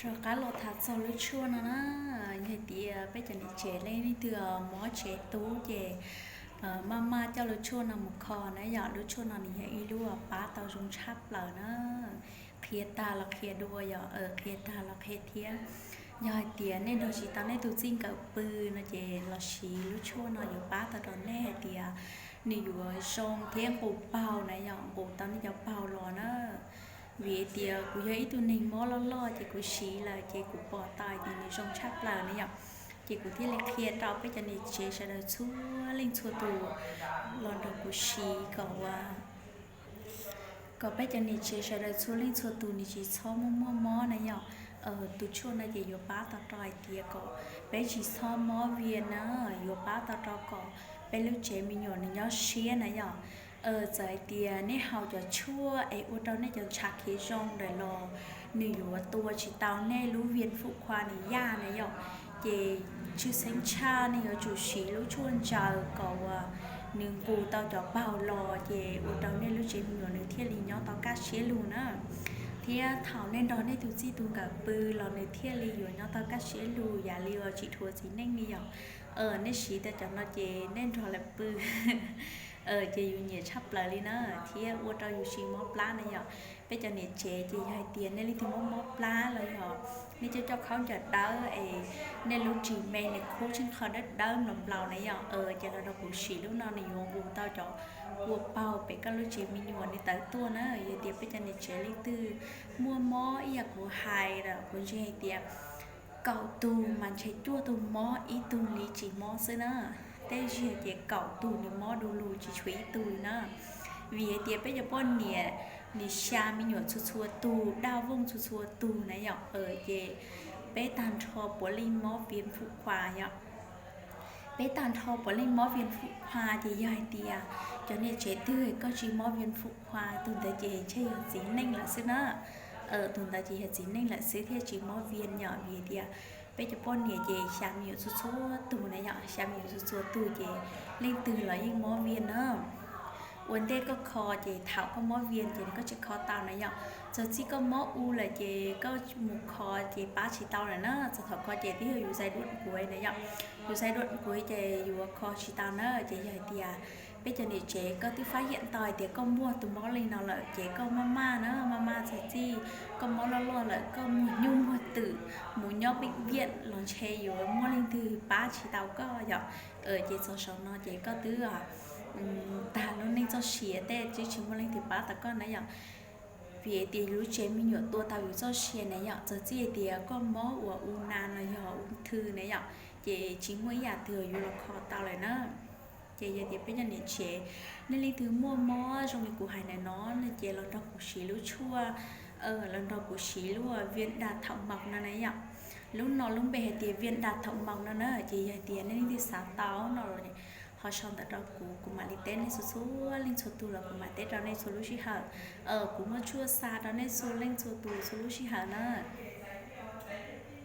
Rov qab los tham txog lub tshuaj no na, yog hais tias peb cov niam tsev leej twg mob tsev tub ces maj maj coj lub tshuaj no mus kho na yom. Lub tshuaj no nws yog ib lub pab tau zoo tshaj plaws na. Qhia tag los qhia dua yom, qhia tag los qhia thiab. Yog hais tias nej nrog tsis tau nej tus txij nkawm pw no ces los siv lub tshuaj no yuav pab tau rau nej hais tias nws yuav zoo thiab nqus paug na yom, nqus tau nej cov paug los na. Vim tias kuv yog ib tug neeg mob loj loj ces kuv siv lawm ces kuv pom tau tias nws zoo tshaj plaws na yom. Ces kuv thiaj li qhia rau peb cov niam tsev sawv daws txhua leej txhua tus los nrog kuv siv kom kom peb cov niam tsev sawv daws txhua leej txhua tus nws tsis txhob muaj muaj mob na yom. Tus tshuaj no ces yuav pab tau rau hais tias kom peb tsis txhob mob vias na, yuav pab tau rau kom peb lub tsev me nyuam nws nyob siab na yom. Txawm hais tias nej haus cov tshuaj es ua rau nej cov ntshav khiav zoo lawm los nws yuav tua tsis tau nej lub viêm phụ khoa nws yaj na yom. Ces tshwj xeeb tshaj nej yuav tsum siv lub tshuaj ntsaws kom uas nws nqus tau cov paug los ces ua rau nej lub tsev me nyuam nws thiaj li nyob tau kaj siab lug na. Thiab thaum nej nrog nej tus txij tus nkawm pw los nws thiaj li yuav nyob tau kaj siab lug yam li uas tsis dhuav txiv neej li yom. Nej siv tau cov no ces nej nrog lawv pw ces yus nyiam tshaj plaws li na, thiab ua rau yus tsis mob plab na yom. Peb cov niam tsev ces yog hais tias nej leej twg mob mob plab los yog nej coj coj khaub ncaws dawb es nej lub ris me nws khub tsheej qho dawb dawb nplaum nplaum na yom, ces los nrog kuv siv lub no nws yuav nqus tau cov kua paug pem koj lub tsev me nyuam nws tawv tuaj na. Yog tias peb cov niam tsev leej twg muaj mob ib yam kuv hais los kuv ntseeg hais tias kaum tug mas ntshe cuaj tug mob ib tug li tsis mob xwb na. Tej zaum ces kaum tug nws mob du lug tsis tshuav ib tug li na. Vim hais tias peb cov poj niam nws xya me nyuam txhua txhua tug, daj vooj txhua txhua tug na yom, ces peb tag nrho puav leej mob viêm phụ khoa yom. Peb tag nrho puav leej mob viêm phụ khoa ces yog hais tias cov niam tsev twg koj tsis mob viêm phụ khoa tus ntawd ces ntshe yog txiv neej lawm xwb na. Tus ntawd ces yog txiv neej lawm xwb thiaj tsis mob viêm yom, vim tias peb cov poj niam ces xya me nyuam txhua txhua tug na yom, xya me nyuam txhua txhua tug ces leej twg los yeej mob viêm na. Ua ntej koj kho ces thaum koj mob viêm ces nws koj tsis kho tau na yom. Txog txij koj mob u lawm ces koj mus kho ces pab tsis tau lawm na. Txog thaum kho ces twb yog yus giai đoạn cuối na yom. Yus giai đoạn cuối ces yuav kho tsis tau na. Ces yog hais tias peb cov niam tsev koj twb phát hiện tau hais tias koj muaj tus mob li no lawm ces koj maj maj na, maj maj txog txij koj mob loj loj lawm koj muag nyuj muag twm mus nyob bệnh viện los ntshe yuav muaj leej twg pab tsis tau koj yom. Ces txog saum no ces koj twb tag lub neej txoj sia tej twb tsis muaj leej twg pab tau koj na yom. Vim tias lub tsev me nyuam tua tau yus txoj sia na yom, txog txij tias koj mob uas u na los yog ung thư na yom, ces tsis muaj ib yam twg yuav los kho tau lawm na. Ces yog tias peb cov niam tsev, nej leej twg muaj mob zoo li kuv hais ntawm no no ces los nrog kuv siv lub tshuaj, los nrog kuv siv lub viêm đa thảo mộc no na yom. Lub no lub npe hais tias viêm đa thảo mộc no na, ces yog tias nej leej twg xav tau no los ho sau ntawv rau kuv, kuv mam li teb nej txhua txhua leej txhua tus los kuv mam teb rau nej txhua lub sij hawm. Kuv muaj tshuaj xa rau nej txhua leej txhua tus txhua lub sij hawm na.